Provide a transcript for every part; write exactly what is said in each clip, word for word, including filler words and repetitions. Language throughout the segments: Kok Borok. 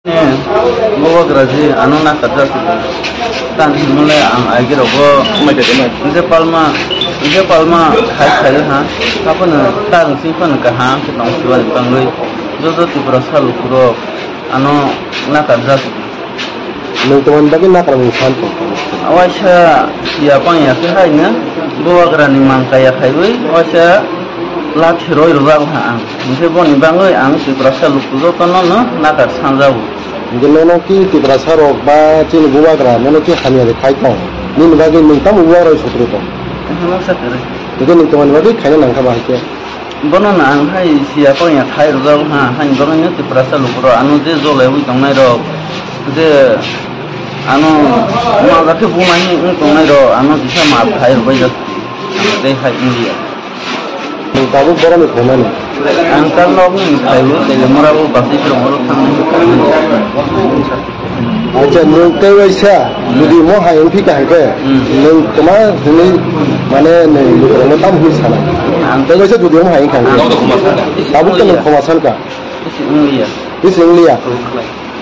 Bubagra ji ano nakarjak tang himole ang aigirokbo je palma je palma khai khai ha haphano tang sing phano kaham khe tong sibani bangwi joto Tiprasa lukurok ano nakarjak. Nwng tomani bagwi nakarmung san tong? Waisa ya pang ya khe haino Bubagrani mang kaya khaiwi waisa lathi roi rwjak ha ang. Hingkhe boni bagwi ang Tiprasa luku jotono no nakar sanjago. Hingkhe nono ki Tiprasa rok ba chini Bubagra nono ki hamya de khai tong? Nini bagwi nwng tamo Bubagra sotro tong? Hwnsa kwrwi. Hingkhe nwng tomani bagwi khaina nangkha ba haikhe? Bono no ang hai siya pang ya khai rwjak ha, haini bagwi no Tiprasa luku rok ano je jolaiwi tongnai rok, je ano majak khe buma hinwi wng tongnai rok ano kisa maap khai rwbaijak tei hai wngya. Nwng tabuk borokni phaimani? Ang ta nokni phaibo, Telemura bo bus station o thangwi. Acha, nwng tei waisa jodi omo hai wngphi kaham khe, hmm, nwng kwma hwnwi, mane, nwng lukurokno tamo hwnwi sana? Ang tei waisa jodi omo hai wngkha hwnkhe? Ang tabuk khe nwng khoma sankha? Bisi wngliya. Bisi wngliya?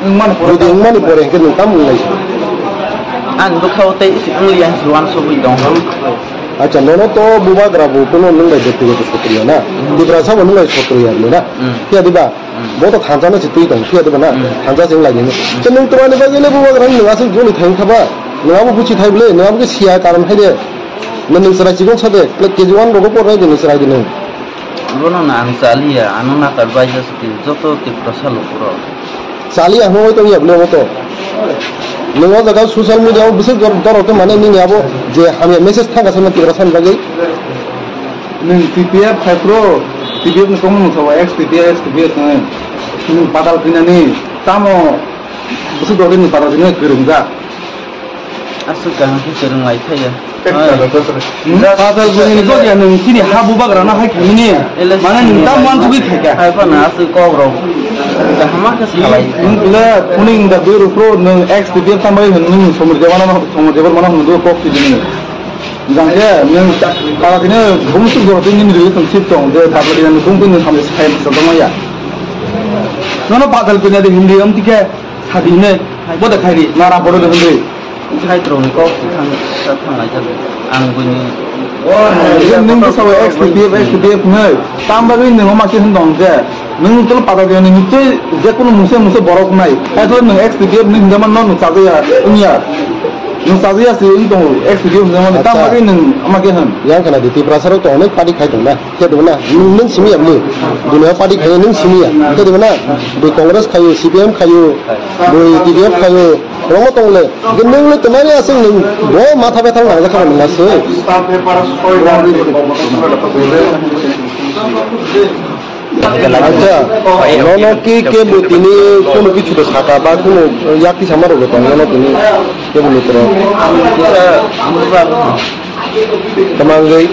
Wngliya. Jodi wngmani pore hwnkhe nwng tamo wnglai? Ang bwkhao tei isi wngliya hinwi uansugwi tong. Acha, nono to Bubagra bo kuno nwng bai bektigoto sotro ya na? Hmm. Tiprasa bo nwng bai sotro ya na? Hmm. Phiya diba? Hmm. Bo to thansa no se twi tong, phiya diba na? Hmm. Thansa se wnglai di. Te nwng twmani bagwi le Bubagra nwng aswk joli thang kha ba? Nwng abo buchi thai bwle, nwng abo khe siya karon hai de. Nwng chwrai chikon sa de, K G one rogo pornai de nwng chwrai de nwng. Bono no ang chaliya, ano nakar baija se joto Tiprasa lukurok. Chaliya hwnwi tongya bwle obo to. Nwng o jaga social media o bwswk dor-, dorok khe mane nini abo je hamya message thangkha sano Tiprasa ni bagwi. Nwng T P F khai phuru, T P F ni tongmung sawa, ex T P F, ex T P F hwnwi. Nwng patal khinani tamo bwswk dorok ni patal khinani kwrwngjak. Aswk kaham khe kwrwng lai thaya. Tek Oi. Chalo, chalo. Hmm? Just Pasal bunini just gok ya nwng chini ha Bubagrano hai khaimani. Ele Mane nwng tam wan tugwi khaikha. Hai phano aswk kok rok. Kaham khe salai. Nwng bwle phuning da dui rupro nwng ex T P F tambai hwn nwng somor jebana no, somor jebar mana hwn do kok tijini. Jang khe nwng ta-, tala khe nwng bumsuk do tini ni rwi tong sip tong je tabla dinani bumsuk ni samle sai sa tong ya. Nono pasal kene de Hindi am tike. Sadi hinwi, bo de khairi, nara bodo de hinwi. Hai throng ni kok thang, thang lai jak. Ang buini. Nini bwsa bo ex T P F, ex T P F hinwi. Tam bagwi nwng ma khe hwn tong je. Nwng tolo pada de nwng tei je kunu mungsa mungsa borok nai. Hai tolo nwng ex T P F nwng hinjaman no nwng chajaya, wngya. Nwng chajaya si wng tongo, ex T P F hinjaman. Tam Acha. Bagwi nwng ma khe hwn. Yang khna di, Tiprasa rok tong nai party khai tong na. Khe dibana, nwng, nwng simi ya bwle? Dunia party khayo nwng simi ya. Khe dibana, bui Congress khayo, C P M khayo, bui T D F khayo, kwbangma tong le. Khe nwng le twmani aswk nwng bo matha bethang nang jakha nwng aswk. Acha, nono ki kebo tini kono kichu to saka ba kono yak kisa ma rok tong nono tini kebo ni tro. Tamang goi.